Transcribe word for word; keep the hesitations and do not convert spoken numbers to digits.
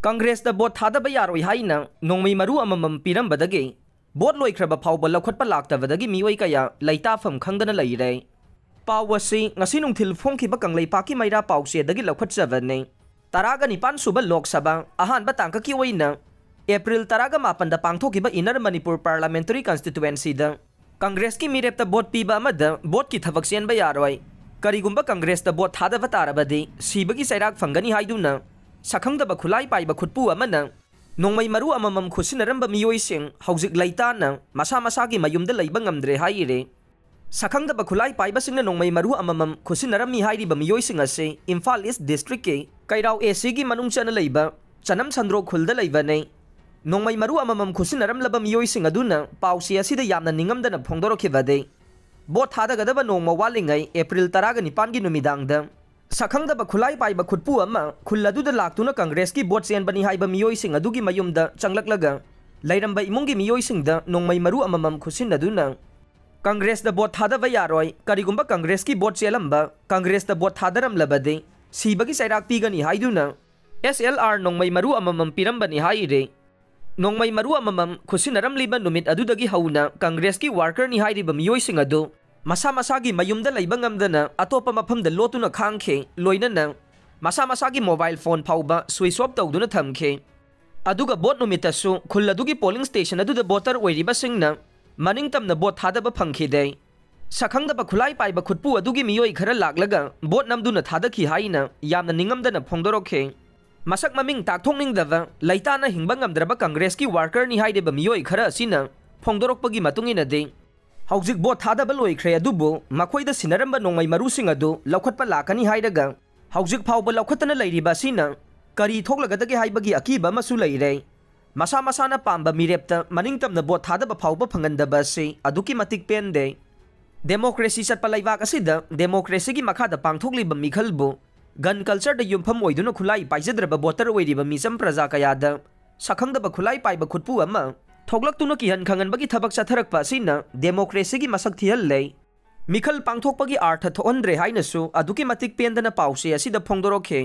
ꯀꯪꯒ꯭ꯔꯦꯁꯇ vote ꯊꯥꯗꯕ ꯌꯥꯔꯣꯏ ꯍꯥꯏꯅ ꯅꯣꯡꯃꯩ ꯃꯔꯨ ꯑꯃꯃꯝ ꯄꯤꯔꯝꯕꯗꯒꯤ ꯚꯣꯠ ꯂꯣꯏꯈ꯭ꯔꯕ ꯐꯥꯎꯕ ꯂꯧꯈꯠꯄ ꯂꯥꯛꯇꯕꯗꯒꯤ ꯃꯤꯑꯣꯏ ꯀꯌꯥ ꯂꯩꯇꯥꯐꯝ ꯈꯪꯗꯅ ꯂꯩꯔꯦ꯫ ꯄꯥꯎ ꯑꯁꯤ ꯉꯁꯤ ꯅꯨꯡꯊꯤꯜ ꯐꯣꯡꯈꯤꯕ ꯀꯪꯂꯩꯄꯥꯛꯀꯤ ꯃꯩꯔꯥ ꯄꯥꯎꯆꯦꯗꯒꯤ ꯂꯧꯈꯠꯆꯕꯅꯤ꯫ ꯇꯔꯥꯒ ꯅꯤꯄꯥꯟ ꯁꯨꯕ ꯂꯣꯛ ꯁꯚꯥ ꯑꯍꯥꯟꯕ ꯇꯥꯡꯀꯛꯀꯤ ꯑꯣꯏꯅ ꯑꯦꯄ꯭ꯔꯤꯜ ꯇꯔꯥꯒ ꯃꯥꯄꯟꯗ ꯄꯥꯡꯊꯣꯛꯈꯤꯕ ꯏꯟꯅꯔ ꯃꯅꯤꯄꯨꯔ ꯄꯥꯔꯂꯥꯃꯦꯟꯇꯔꯤ ꯀꯟꯁꯇꯤꯇꯨꯋꯦꯟꯁꯤꯗ ꯀꯪꯒ꯭ꯔꯦꯁꯀꯤ ꯃꯤꯔꯦꯞꯇ ꯚꯣꯠ ꯄꯤꯕ ꯑꯃꯗ ꯚꯣꯠꯀꯤ ꯊꯕꯛ ꯆꯦꯟꯕ ꯌꯥꯔꯣꯏ꯫ ꯀꯔꯤꯒꯨꯝꯕ ꯀꯪꯒ꯭ꯔꯦꯁꯇ ꯚꯣꯠ ꯊꯥꯗꯕ ꯇꯥꯔꯕꯗꯤ ꯁꯤꯕꯒꯤ ꯆꯩꯔꯥꯛ ꯐꯪꯒꯅꯤ ꯍꯥꯏꯗꯨꯅ ꯁꯛꯈꯪꯗꯕ ꯈꯨꯠꯂꯥꯏ ꯄꯥꯏꯕ ꯈꯨꯠꯄꯨ ꯑꯃꯅ ꯅꯣꯡꯃꯩ ꯃꯔꯨ ꯑꯃꯃꯝ ꯈꯨꯠꯁꯤꯟꯅꯔꯝꯕ ꯃꯤꯑꯣꯏꯁꯤꯡ ꯍꯧꯖꯤꯛ ꯂꯩꯇꯥꯅ ꯃꯁꯥ ꯃꯁꯥꯒꯤ ꯃꯌꯨꯝꯗ ꯂꯩꯕ ꯉꯝꯗ꯭ꯔꯦ ꯍꯥꯏꯔꯤ꯫ ꯁꯛꯈꯪꯗꯕ ꯈꯨꯠꯂꯥꯏ ꯄꯥꯏꯕꯁꯤꯡꯅ ꯅꯣꯡꯃꯩ ꯃꯔꯨ ꯑꯃꯃꯝ ꯈꯨꯠꯁꯤꯟꯅꯔꯝꯃꯤ ꯍꯥꯏꯔꯤꯕ ꯃꯤꯑꯣꯏꯁꯤꯡ ꯑꯁꯤ ꯏꯝꯐꯥꯜ ꯏꯁ ꯗꯤꯁꯇ꯭ꯔꯤꯛꯀꯤ ꯀꯩꯔꯥꯎ ꯑꯦ ꯁꯤꯒꯤ ꯃꯅꯨꯡ ꯆꯟꯅ ꯂꯩꯕ ꯆꯅꯝ ꯁꯟꯗ꯭ꯔꯣ ꯈꯨꯜꯗ ꯂꯩꯕꯅꯤ꯫ ꯅꯣꯡꯃꯩ ꯃꯔꯨ ꯑꯃꯃꯝ ꯈꯨꯠꯁꯤꯟꯅꯔꯝꯂꯕ ꯃꯤꯑꯣꯏꯁꯤꯡ ꯑꯗꯨꯅ ꯄꯥꯎꯆꯦ ꯑꯁꯤꯗ ꯌꯥꯝꯅ ꯅꯤꯡꯉꯝꯗꯅ ꯐꯣꯡꯗꯣꯔꯛꯈꯤꯕꯗꯤ, ꯚꯣꯠ ꯊꯥꯗꯒꯗꯕ ꯅꯣꯡꯃ ꯋꯥꯠꯂꯤꯉꯩ ꯑꯦꯄ꯭ꯔꯤꯜ ꯇꯔꯥꯒ ꯅꯤꯄꯥꯟꯒꯤ ꯅꯨꯃꯤꯗꯥꯡꯗ ꯁꯛꯈꯪꯗꯕ ꯈꯨꯠꯂꯥꯏ ꯄꯥꯏꯕ ꯈꯨꯠꯄꯨ ꯑꯃ ꯈꯨꯜ ꯑꯗꯨꯗ ꯂꯥꯛꯇꯨꯅ ꯀꯪꯒ꯭ꯔꯦꯁꯀꯤ ꯚꯣꯠ ꯆꯦꯟꯕꯅꯤ ꯍꯥꯏꯕ ꯃꯤꯑꯣꯏꯁꯤꯡ ꯑꯗꯨꯒꯤ ꯃꯌꯨꯝꯗ ꯆꯪꯂꯛꯂꯒ ꯂꯩꯔꯝꯕ ꯏꯃꯨꯡꯒꯤ ꯃꯤꯑꯣꯏꯁꯤꯡꯗ ꯅꯣꯡꯃꯩ ꯃꯔꯨ ꯑꯃꯃꯝ ꯈꯨꯠꯁꯤꯟꯅꯗꯨꯅ ꯀꯪꯒ꯭ꯔꯦꯁꯇ ꯚꯣꯠ ꯊꯥꯗꯕ ꯌꯥꯔꯣꯏ, ꯀꯔꯤꯒꯨꯝꯕ ꯀꯪꯒ꯭ꯔꯦꯁꯀꯤ ꯚꯣꯠ ꯆꯦꯜꯂꯝꯕ ꯀꯪꯒ꯭ꯔꯦꯁꯇ ꯚꯣꯠ ꯊꯥꯗꯔꯝꯂꯕꯗꯤ ꯁꯤꯕꯒꯤ ꯆꯩꯔꯥꯛ ꯄꯤꯒꯅꯤ ꯍꯥꯏꯗꯨꯅ ꯑꯦꯁ ꯑꯦꯜ ꯑꯥꯔ ꯅꯣꯡꯃꯩ ꯃꯔꯨ ꯑꯃꯃꯝ ꯄꯤꯔꯝꯕꯅꯤ ꯍꯥꯏꯔꯤ꯫ ꯅꯣꯡꯃꯩ ꯃꯔꯨ ꯑꯃꯃꯝ ꯈꯨꯠꯁꯤꯟꯅꯔꯝꯂꯤꯕ ꯅꯨꯃꯤꯠ ꯑꯗꯨꯗꯒꯤ ꯍꯧꯅ ꯀꯪꯒ꯭ꯔꯦꯁꯀꯤ ꯋꯥꯔꯀꯔꯅꯤ ꯍꯥꯏꯔꯤꯕ ꯃꯤꯑꯣꯏꯁꯤꯡ ꯑꯗꯨ ꯃꯁꯥ ꯃꯁꯥꯒꯤ ꯃꯌꯨꯝꯗ ꯂꯩꯕ ꯉꯝꯗꯅ ꯑꯇꯣꯞꯄ ꯃꯐꯝꯗ ꯂꯣꯠꯇꯨꯅ ꯈꯥꯡꯈꯤ, ꯂꯣꯏꯅꯅ ꯃꯁꯥ ꯃꯁꯥꯒꯤ ꯃꯣꯕꯥꯏꯜ ꯐꯣꯟ ꯐꯥꯎꯕ ꯁ꯭ꯋꯤꯆ ꯑꯣꯐ ꯇꯧꯗꯨꯅ ꯊꯝꯈꯤ꯫ ꯑꯗꯨꯒ ꯚꯣꯠ ꯅꯨꯃꯤꯠꯇꯁꯨ ꯈꯨꯜ ꯑꯗꯨꯒꯤ ꯄꯣꯂꯤꯡ ꯁ꯭ꯇꯦꯁꯟ ꯑꯗꯨꯗ ꯚꯣꯇꯔ ꯑꯣꯏꯔꯤꯕꯁꯤꯡꯅ ꯃꯅꯤꯡꯇꯝꯅ ꯚꯣꯠ ꯊꯥꯗꯕ ꯐꯪꯈꯤꯗꯦ꯫ ꯁꯛꯈꯪꯗꯕ ꯈꯨꯠꯂꯥꯏ ꯄꯥꯏꯕ ꯈꯨꯠꯄꯨ ꯑꯗꯨꯒꯤ ꯃꯤꯑꯣꯏ ꯈꯔ ꯂꯥꯛꯂꯒ ꯚꯣꯠ ꯅꯝꯗꯨꯅ ꯊꯥꯗꯈꯤ ꯍꯥꯏꯅ ꯌꯥꯝꯅ ꯅꯤꯡꯉꯝꯗꯅ ꯐꯣꯡꯗꯣꯔꯛꯈꯤ꯫ ꯃꯁꯛ ꯃꯃꯤꯡ ꯇꯥꯛꯊꯣꯛꯅꯤꯡꯗꯕ ꯂꯩꯇꯥꯅ ꯍꯤꯡꯕ ꯉꯝꯗ꯭ꯔꯕ ꯀꯪꯒ꯭ꯔꯦꯁꯀꯤ ꯋꯥꯔꯀꯔꯅꯤ ꯍꯥꯏꯔꯤꯕ ꯃꯤꯑꯣꯏ ꯈꯔ ꯑꯁꯤꯅ ꯐꯣꯡꯗꯣꯔꯛꯄꯒꯤ ꯃꯇꯨꯡ ꯏꯟꯅꯗꯤ, ꯍꯧꯖꯤꯛ ꯚꯣꯠ ꯊꯥꯗꯕ ꯂꯣꯏꯈ꯭ꯔꯦ, ꯑꯗꯨꯕꯨ ꯃꯈꯣꯏꯗ ꯁꯤꯟꯅꯔꯝꯕ ꯅꯣꯡꯃꯩ ꯃꯔꯨꯁꯤꯡ ꯑꯗꯨ ꯂꯧꯈꯠꯄ ꯂꯥꯛꯀꯅꯤ ꯍꯥꯏꯔꯒ ꯍꯧꯖꯤꯛ ꯐꯥꯎꯕ ꯂꯧꯈꯠꯇꯅ ꯂꯩꯔꯤꯕ ꯑꯁꯤꯅ ꯀꯔꯤ ꯊꯣꯛꯂꯒꯗꯒꯦ ꯍꯥꯏꯕꯒꯤ ꯑꯀꯤꯕ ꯑꯃꯁꯨ ꯂꯩꯔꯦ꯫ ꯃꯁꯥ ꯃꯁꯥꯅ ꯄꯥꯝꯕ ꯃꯤꯔꯦꯞꯇ ꯃꯅꯤꯡꯇꯝꯅ ꯚꯣꯠ ꯊꯥꯗꯕ ꯐꯥꯎꯕ ꯐꯪꯍꯟꯗꯕ ꯑꯁꯤ ꯑꯗꯨꯛꯀꯤ ꯃꯇꯤꯛ ꯄꯦꯟꯗꯦ꯫ ꯗꯦꯃꯣꯀ꯭ꯔꯦꯁꯤ ꯆꯠꯄ ꯂꯩꯕꯥꯛ ꯑꯁꯤꯗ ꯗꯦꯃꯣꯀ꯭ꯔꯦꯁꯤꯒꯤ ꯃꯈꯥꯗ ꯄꯥꯡꯊꯣꯛꯂꯤꯕ ꯃꯤꯈꯜꯕꯨ ꯒꯟ ꯀꯜꯆꯔꯗ ꯌꯨꯝꯐꯝ ꯑꯣꯏꯗꯨꯅ ꯈꯨꯠꯂꯥꯏ ꯄꯥꯏꯖꯗ꯭ꯔꯕ ꯚꯣꯇꯔ ꯑꯣꯏꯔꯤꯕ ꯃꯤꯆꯝ ꯄ꯭ꯔꯖꯥ ꯀꯌꯥꯗ ꯁꯛꯈꯪꯗꯕ ꯈꯨꯠꯂꯥꯏ ꯄꯥꯏꯕ ꯈꯨꯠꯄꯨ ꯑꯃ ꯊꯣꯛꯂꯛꯇꯨꯅ ꯀꯤꯍꯟ ꯈꯪꯍꯟꯕꯒꯤ ꯊꯕꯛ ꯆꯠꯊꯔꯛꯄ ꯑꯁꯤꯅ ꯗꯦꯃꯣꯀ꯭ꯔꯦꯁꯤꯒꯤ ꯃꯁꯛ ꯊꯤꯍꯜꯂꯦ꯫ ꯃꯤꯈꯜ ꯄꯥꯡꯊꯣꯛꯄꯒꯤ ꯑꯥꯔꯊ ꯊꯣꯛꯍꯟꯗ꯭ꯔꯦ ꯍꯥꯏꯅꯁꯨ ꯑꯗꯨꯛꯀꯤ ꯃꯇꯤꯛ ꯄꯦꯟꯗꯅ ꯄꯥꯎꯆꯦ ꯑꯁꯤꯗ ꯐꯣꯡꯗꯣꯔꯛꯈꯤ꯫